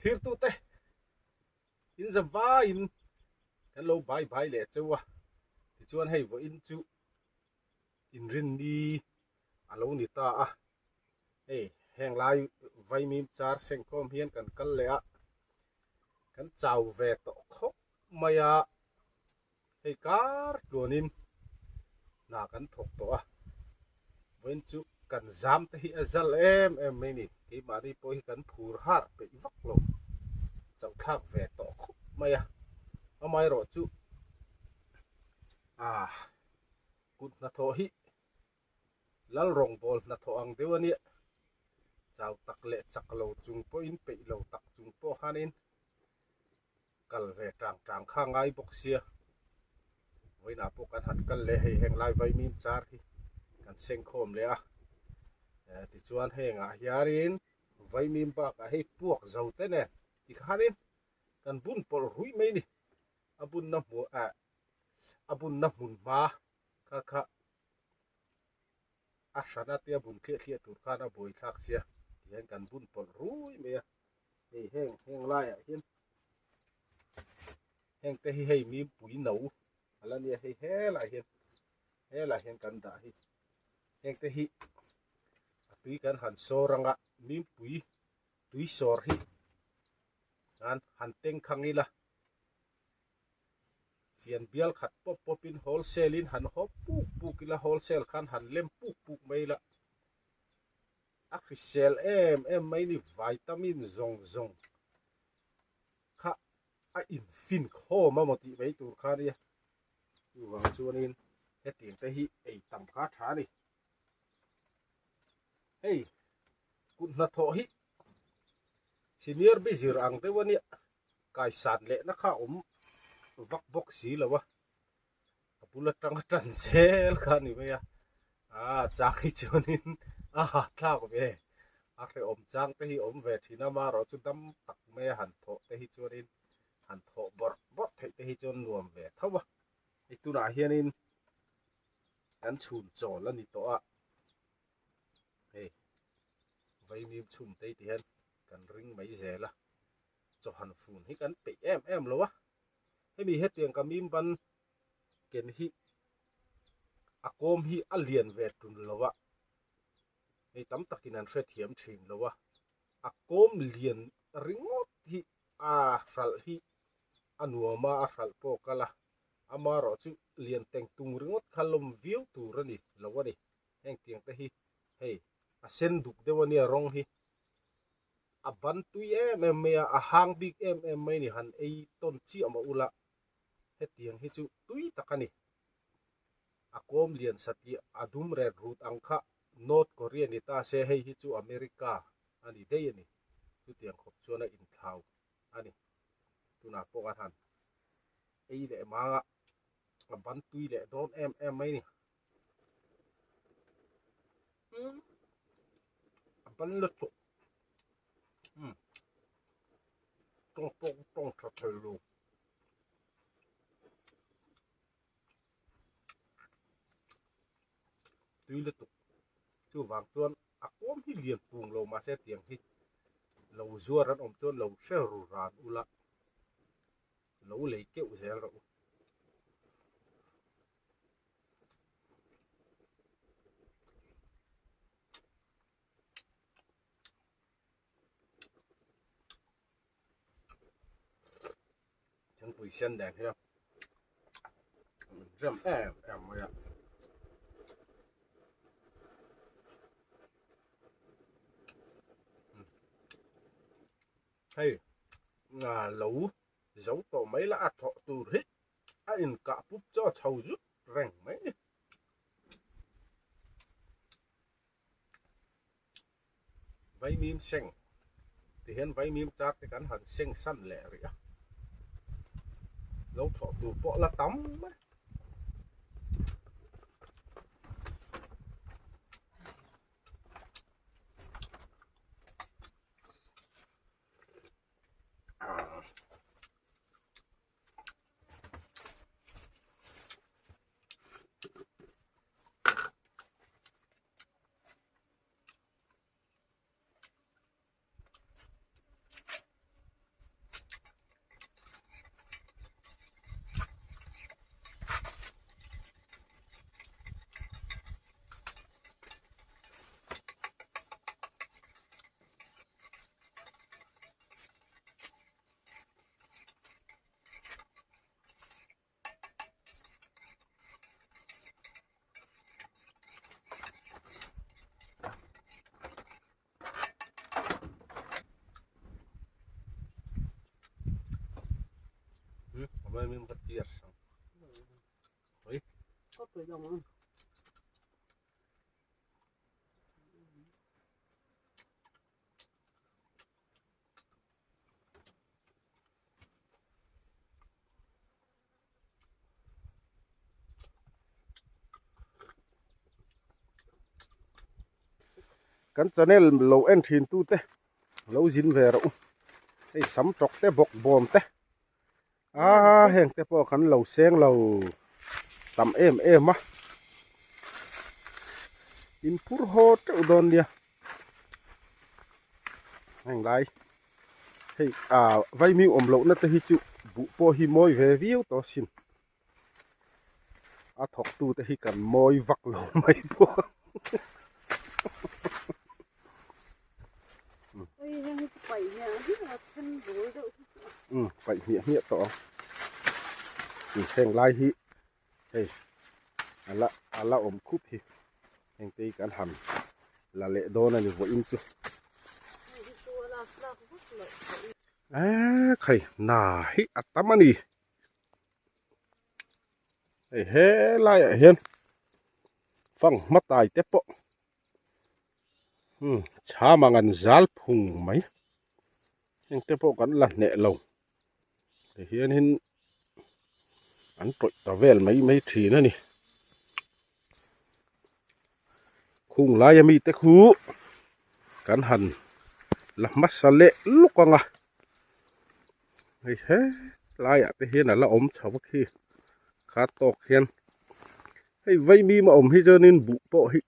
Thirtute in za vaiin kan lo bai bai leh cheu a, tichuan hei vawiin chu inrinni a lo ni ta a, hei heng lai vaimim char sengkhawm hian kan kal leh a, kan chau ve tawh khawp mai a. Hei kar tluanin hna kan thawk tawh a, vawiin chu kan zam te hi a zal em em mai ni, keimahni pawh hi kan phur har peih vak lo, chauh thlak ve tawh khawp mai a, amaherawh chu ah kut hnathawh hi lal rawngbâwl hnathawh ang deuh a nia, chau tak leh chak lo chung pawhin peih lo tak chung pawh khanin kal ve tang tang kha ngai bawk sia vawiinah pawh kan han kal leh hei heng lai vaimim char hi kan seng khawm leh a eh tichuan hengah hianin vaimim bakah hei puak zo te nen tikhanin kan bun pawlh ruih mai a ni a bunna hmuh eh a bunna hmun hma kha kha a hrana te a bun thliah thliah tur khan a buai thlak sia tihian kan bun pawlh rui mai a hei heng heng laiah hian heng te hi hei mimpui no a la nia hei helaiah hian helaiah hian kan dah hi heng te hi a tui kan han sawr anga mimpui tui sawr hi han han tengkhang ila. Fian bial khat pawp pawpin wholesale in han hawp puk puk ila wholesale khan han lem puk puk mai ila a hrisel em em mai ni vitamin zawng zawng kha a infin khawm a maw tih mai tur kha nia chuvang chuanin hetiang te hi ei tam kha a tha a ni hei kut hnathawh hi senior bizir ang deuh a nia. Kaisan lehna kha a awm vak bawk si lo a, a bul atanga tan zel kha a ni mai a, ah chang hi chuanin a hahthlak ve, a hrehawm chang te hi a awm ve thin a, amaherawh chu dam tak mai a han thawh te hi chuanin han thawh bawrh bawrh theih te hi chuan nuam ve tho a, hei tunah hianin kan chhun chawl a ni tawh a, hei vaimim chhum te hi ti hian kan ring mai zel a. chaw han fun hi kan peih em em lo a hemi hetiang ka mim ban ken hi a kawm hi a lian ve tul lo a hei tam takin an hrethiam thin lo a a kawm lian ringawt hi a hralh hi a nuam a a hralh pawh kal a amaherawh chu lian teng tung ringawt kha lawm viau tur a ni lo a ni heng tiang te hi hei a sen duk deuh a nia rawng hi. A ban tui em em mai a, a hang bik em em mai ni han ei tawn chiah mah ula hetiang hi chu tui tak a ni. A kawm lian satliah a dum ret rut ang kha North Korea ni ta se hei hi chu America a ni daih a ni. Chutiang khawp chuan a inthlau a ni. Tunah pawh kan han ei leh mang a, a ban tui leh dawn em em mai ni. A ban lutuk umm tawng pawh tawng tha thei lo tui lutuk chuvang chuan a kawm hi lian pung lo mahse tiang hi lo zuar an awm chuan lo hre ru ran ula lo lei keuh zel rawh u. Thingpui sen nen hian min rem em em mai a. Hei lo zo tawh mai la a thawh tur hi a inkah pup chu a chho zut reng mai ni. Vaimim seng ti hian vaimim char te kan han seng san leh rih a, lo thawh tur pawh la tam mai. Vaimim kha tiar sang. Oi. Kan channel lo en thin tu te lo zin ve rawh u hei sam tawk te bawk bawm te a heng te pawh kan lo seng lo tam em em a in phur haw teuh dawn nia heng lai hei ah vaimi awm loh na te hi chu buh pawh hi mawi ve viau tawh asin a thawk tu te hi kan mawi vak lo mai pawh Paih hmiah hmiah tawh ang heng lai hi hei ala ala awm khup hi heng te hi kan han la leh dawn a ni vawiin chu eee khai hna hi a tam a ni hei helaiah hian fanghma tai te pawh umm chham ang an zal phung mai heng te pawh kan la hneh lo ti hianin an tawih ta vel mai mai thin a ni khung laia mite khu kan han la hmasa leh lawk ang a hei helaiah te hian a la awm chho a khi kha tawk hian hei vaimim a awm hi chuanin buh pawh hi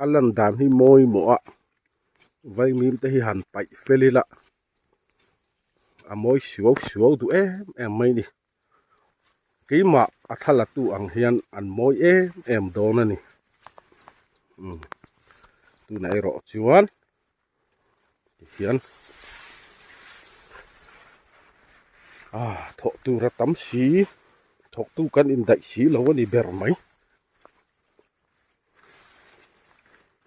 a lan dan hi mawi mawh a vaimim te hi han paih fel ila a mawi suau suau duh em em mai a ni keimah a thla tu ang hian an mawi em em dawn a ni umm tunah erawh chuan tihian ah thawh tur a tam si thawk tu kan indaih si lo a ni ber mai.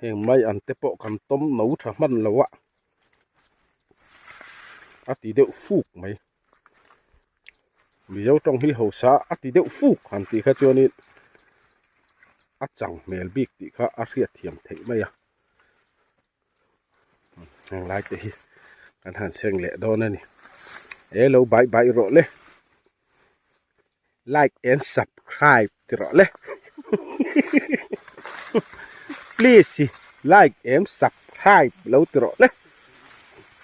Heng mai an te pawh kan tawm no tha hman lo a a ti deuh fuk mai Mizo tawng hi hausa a ti deuh fuk han tih kha chuanin a chang hmel bik tih kha a hriat thiam theih mai a heng lai te hi kan han seng leh dawn a ni e lo bye bye rawh le. Like and subscribe ti rawh le please like and subscribe lo ti rawh le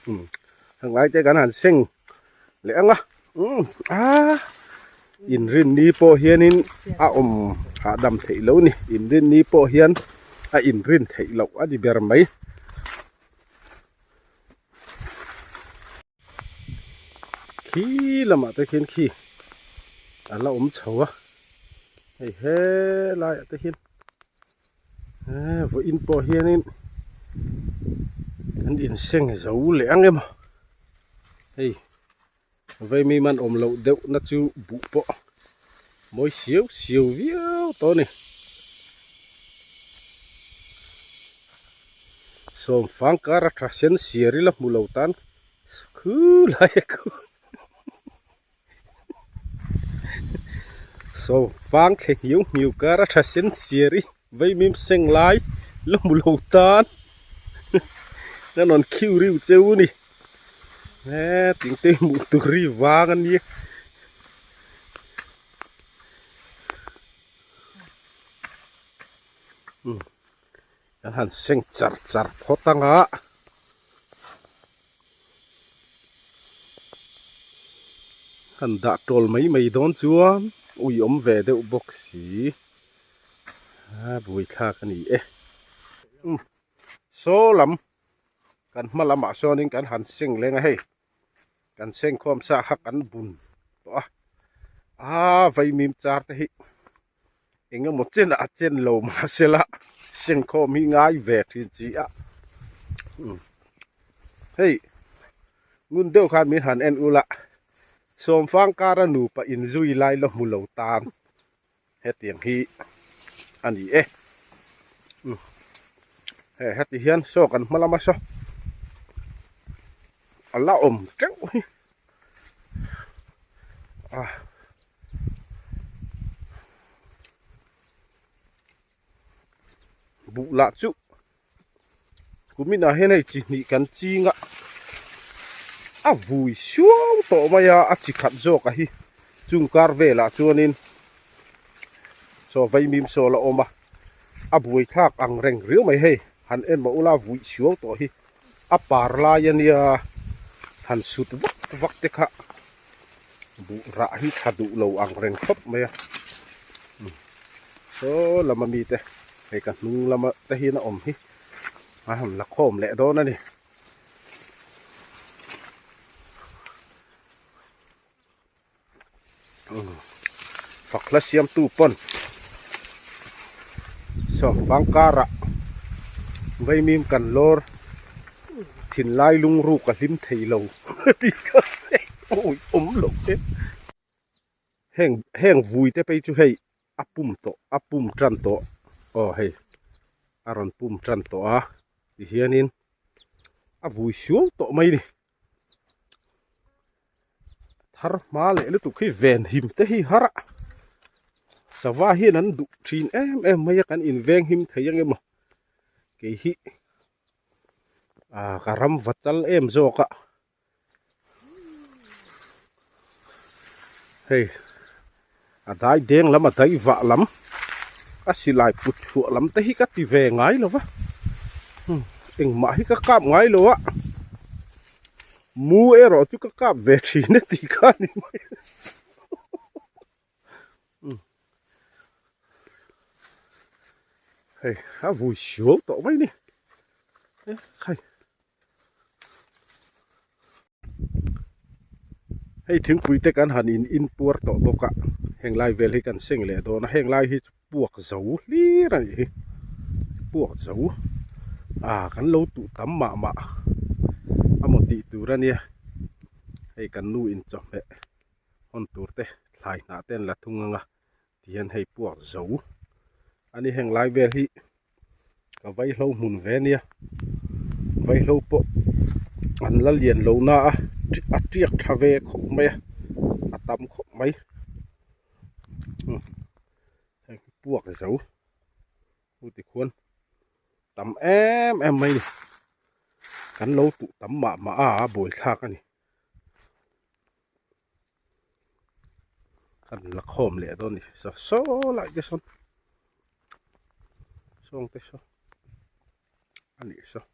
um heng lai te kan han seng leh ang a um a inrin ni pawh hianin a awm hahdam theih lo ni inrin ni pawh hian a inrin theih loh a ni ber mai. Khi lamah te khian khi a la awm chho a hei helaiah te hian eee vawiin pawh hianin an inseng zo leh ang emaw hei vaimi man awm loh deuh na chu buh pawh mawi siau siau viau tawh a ni. Sawmfang kar a tha sen siar ila hmu lo tan khulai a khu sawmfang thle hniu hniu kar a tha sen siar i vaimim seng lai la hmu lo tan ka rawn khiu riu cheu a ni he tingte hmuh tur hi vang a nia. Kan han seng char char phawt ang a. Han dah tawl mai mai dawn chuan ui awm ve deuh bawk si. A buaithlak a ni e. Umm saw lam kan hma lamah sawnin kan han seng leng a hei. Kan seng khawm sa kha kan bun tawh a. A vaimim char te hi. Eng emaw chen a chen lo mahsela sengkhawm hi ngai ve thin chi a hei ngun deuh khan min han en ula sawmfang kara nupa inzui lai la hmu lo tan hetiang hi a ni e hei heti hian saw kan hma lama saw a la awm teuh hi a. Buh lah chu kuminah hian hei chi hnih kan ching a, a vui suau tawh mai a, a chi khat zawk a hi chung kar velah chuanin saw vaimim saw la awm a, a buai thlak ang reng riau mai hei han en mah ula vui suau tawh hi a par lai a nia han sut vak vak te kha buh rah hi tha duh lo ang reng khawp mai a saw lama mite hei ka hnung lama te hian a awm hi a han la khawm leh dawn a ni. Fak hla siamtu pawn saw bangkarah vaimim kan lawr thinlai lungruk a hlim thei lo tih kha awi awm lo e. Heng heng vui te phei chu hei a pum tawh a pum tan tawh aw hei a rawn pum tan tawh a tihianin a vui suau tawh mai a ni. Thar hma leh lutuk hi ven him te hi har a sava hian an duh thin em em mai a kan inveng him thei ang emaw kei hi ah ka ram va chal em zawk a hei a dai deng lam a dai vah lam a silai put chhuah lam te hi ka ti ve ngai lo va engmah hi ka kap ngai lo a mu erawh chu ka kap ve thin a tih kha a ni mai hei a vui suau tawh mai a ni khai. Hei thingpui te kan han in in puar tawh bawk a heng lai vel hi kan seng leh dawn a heng lai hi chu puak zo hlir a nih hi puak zo ah kan lo tuh tam mah mah a maw tih tur a nia hei kan nu in chawhmeh hawn tur te thlai hnah te an la thung ang a tihian hei puak zo a ni heng lai vel hi ka vaihlo hmun ve ania vaihlo pawh an la lian lo na a a tiak tha ve khawp mai a a tam khawp mai hei puak zo chu tikhuan tam em em mai a ni kan lo tuh tam mah mah a a buaithlak a ni. Kan la khawm leh dawn a ni saw saw lai te sawn sawng te saw a nih saw.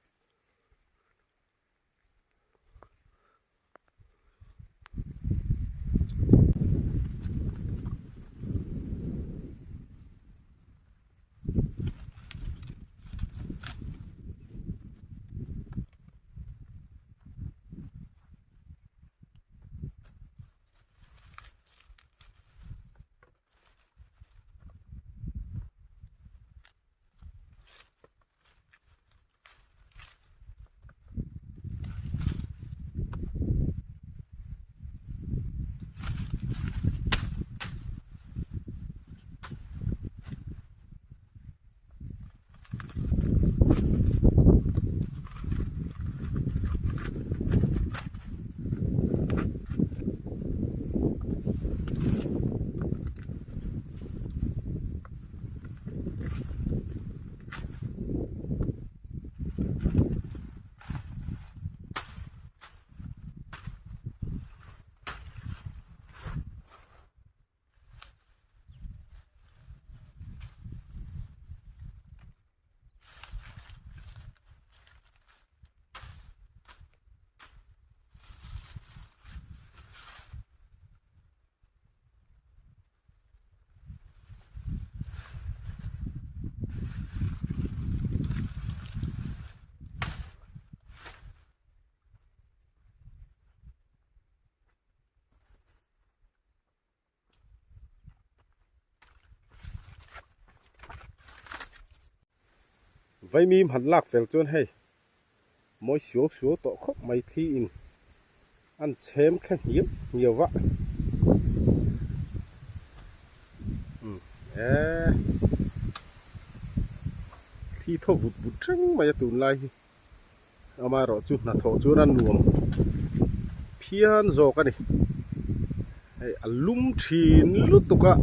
Vaimim han lak fel chuan hei mawi suau suau tawh khawp mai thli in an chhem thla hniau hniau va umm eee thli thaw vut vut reng mai a tunlai hi. Amaherawh chu hnathawh chuan a nuam phian zawk a ni. Hei a lum thin lutuk a.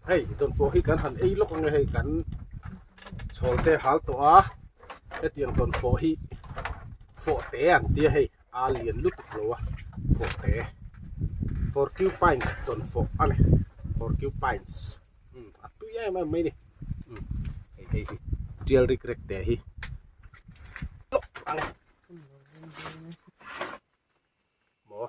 Hei dawnfawh hi kan han ei lawk ange hei kan chhawl te hal tawh a hetiang dawnfawh hi fawh te an tia hei a lian lutuk lo a fawh te porcupines dawnfawh a ni porcupines umm a tui em em mai a ni umm hei hei hi tial rik rek te hi lawk a ni maw.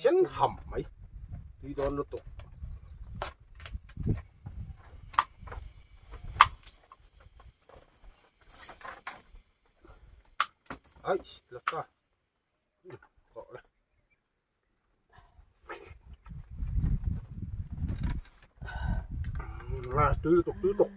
Sen ham mai tui dawn lutuk. Ai la ta kawh le à tui lutuk tui lutuk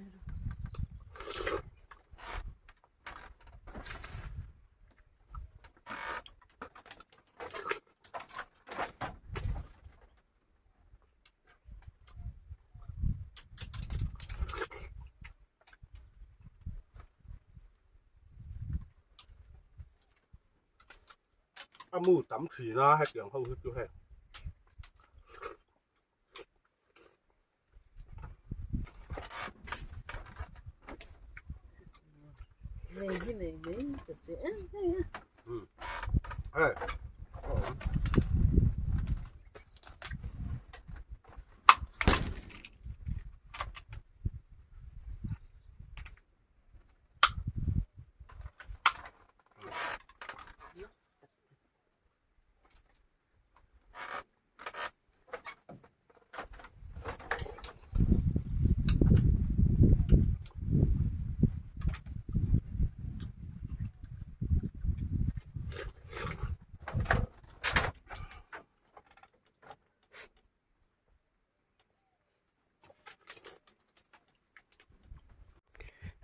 A mu tam thin a hetiang ho hi chu hei. Nei hi nei mai ta che em hei a. Hei.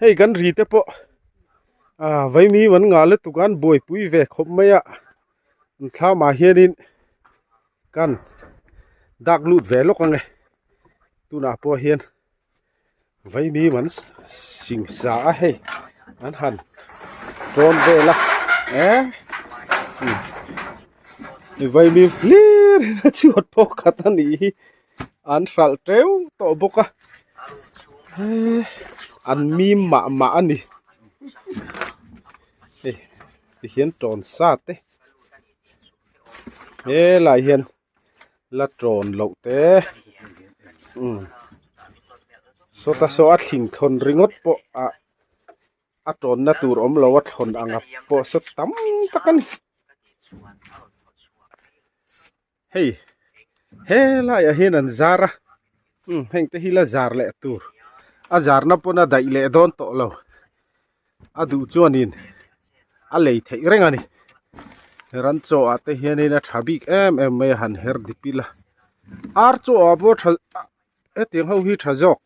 Hei kan ri te pawh ah vaimim an ngah lutuk a an buaipui ve khawp mai a an thlam ah hianin kan dak lut ve lawk ang e tunah pawh hian vaimim an sing sa a hei an han tawn vel a eh vaimim hlir in a chhuat pawh khat a nih hi. An hralh teuh tawh bawk a an mim mah mah a ni hei tihian tawn sa te helaiah hian la tawn loh te umm sawta saw a thling thlawn ringawt pawh ah a tawnna tur awm lo a thlawn ang a pawh saw tam tak a ni. Hei helaiah hian an zar a umm heng te hi la zar leh tur a zarna pawn a daih leh dawn tawh lo a duh chuanin a lei theih reng a ni ran chaw ah te hianin a tha bik em em mai a han her dip ila ar chaw ah pawh tha hetiang ho hi tha zawk.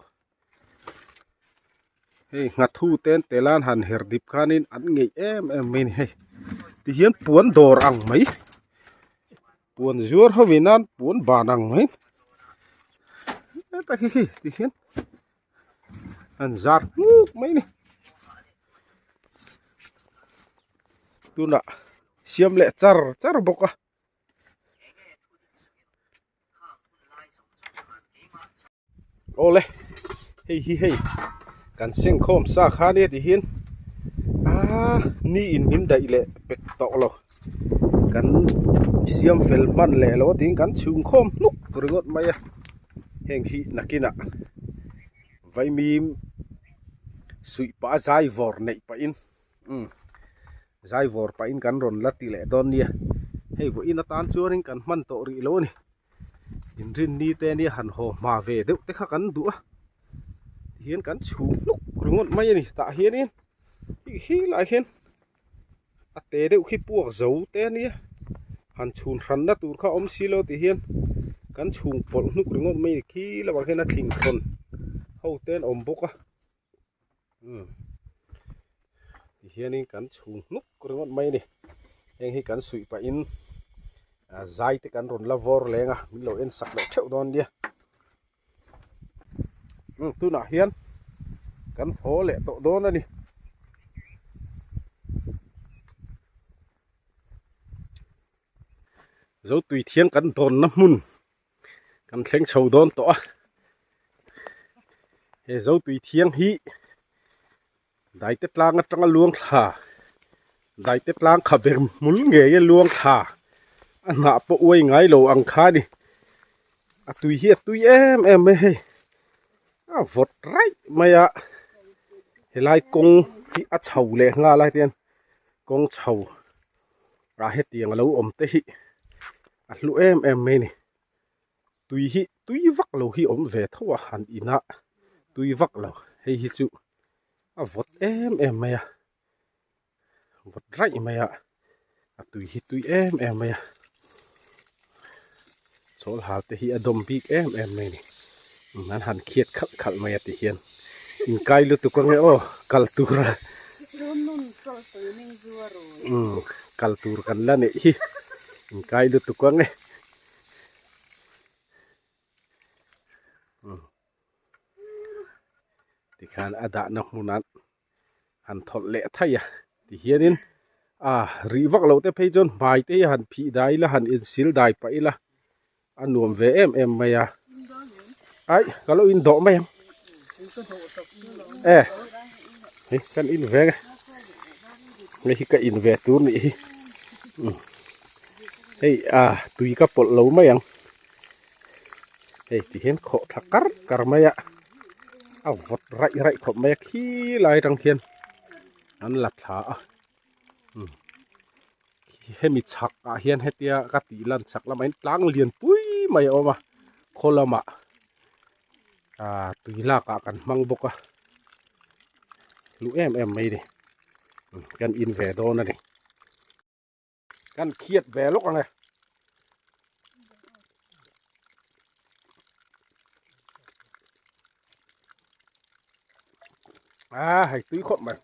Hei nghathu te an tel a an han her dip khanin an ngeih em em mai a ni hei tihian puan dawr ang mai puan zuar ho in an puan ban ang mai heta khi khi tihian an zar hnuk mai a ni tunah siam leh char char bawk a. Awle hei hi hei kan sengkhawm sa kha nia ti hian aaa ni in min daih leh pek tawh lo kan siam fel hman leh lo tiin kan chhung khawm hnuk ringawt mai a heng hi nakinah vaimim suih pah a zai vawr neih pahin umm zai vawr pahin kan rawn la ti leh dawn nia hei vawiin atan chuanin kan hman tawh rih lo a ni. Inrinni te nia han haw hma ve deuh te kha kan duh a tihian kan chhum hnuk ringawt mai a ni tah hianin hei hi lah hian a te deuh khi puak zo te ania han chhun hranna tur kha awm silo tih hian kan chhung pawlh hnuk ringawt mai a ni khi lamah khian a thling thawn ho te an awm bawk a. Umm ti hianin kan chhung hnuk ringawt mai a ni heng hi kan suih pahin. Zai te kan rawn la vawr leng a min lo en sak leh theuh dawn nia. Tunah hian kan haw leh tawh dawn a ni. Zotui thiang kan dawnna hmun kan thleng chho dawn tawh a. He Zotui thiang hi Daite tlang atanga luang thla Daite tlang kha ber hmul ngei a luang thla a hnah pawh uai ngai lo ang kha a ni. A tui hi a tui em em mai hei a vawt raih mai a helai kawng hi a chho leh nghal a hetiang kawng chho ah hetiang a lo awm te hi a hlu em em mai a ni. Tui hi tui vak lo hi awm ve tho a han inah tui vak lo hei hi chu a vawt em em mai a vawt raih mai a a tui hi tui em em mai a chawl hal te hi a dawm bik em em mai a ni an han khiat khalh khalh mai a ti hian inkai lutuk ange aw kal tur a umm kal tur kan la neih hi inkai lutuk ange. Tikhan a dahna hmunah han thawlh leh thai a tihianin a rih vak loh te phei chuan hmai te hi han phih dai ila han insil dai pah ila a nuam ve em em mai a aih ka lo indawh mai ang e hei kan in ve ang e hei hi ka in ve tur nih hi hei a tui ka pawlh lo mai ang hei ti hian khawh tha kar kar mai a a vawt raih raih khawp mai a khi lai atang khian an la thla a hemi chhak ah hian hetia ka tih lan chhak lamah hian tlang lian pui mai a awm a khaw lamah ah tui lak ah kan hmang bawk a hlu em em mai a ni kan in ve dawn a ni kan khiat ve lawk ang e. A hei tui khawp mai.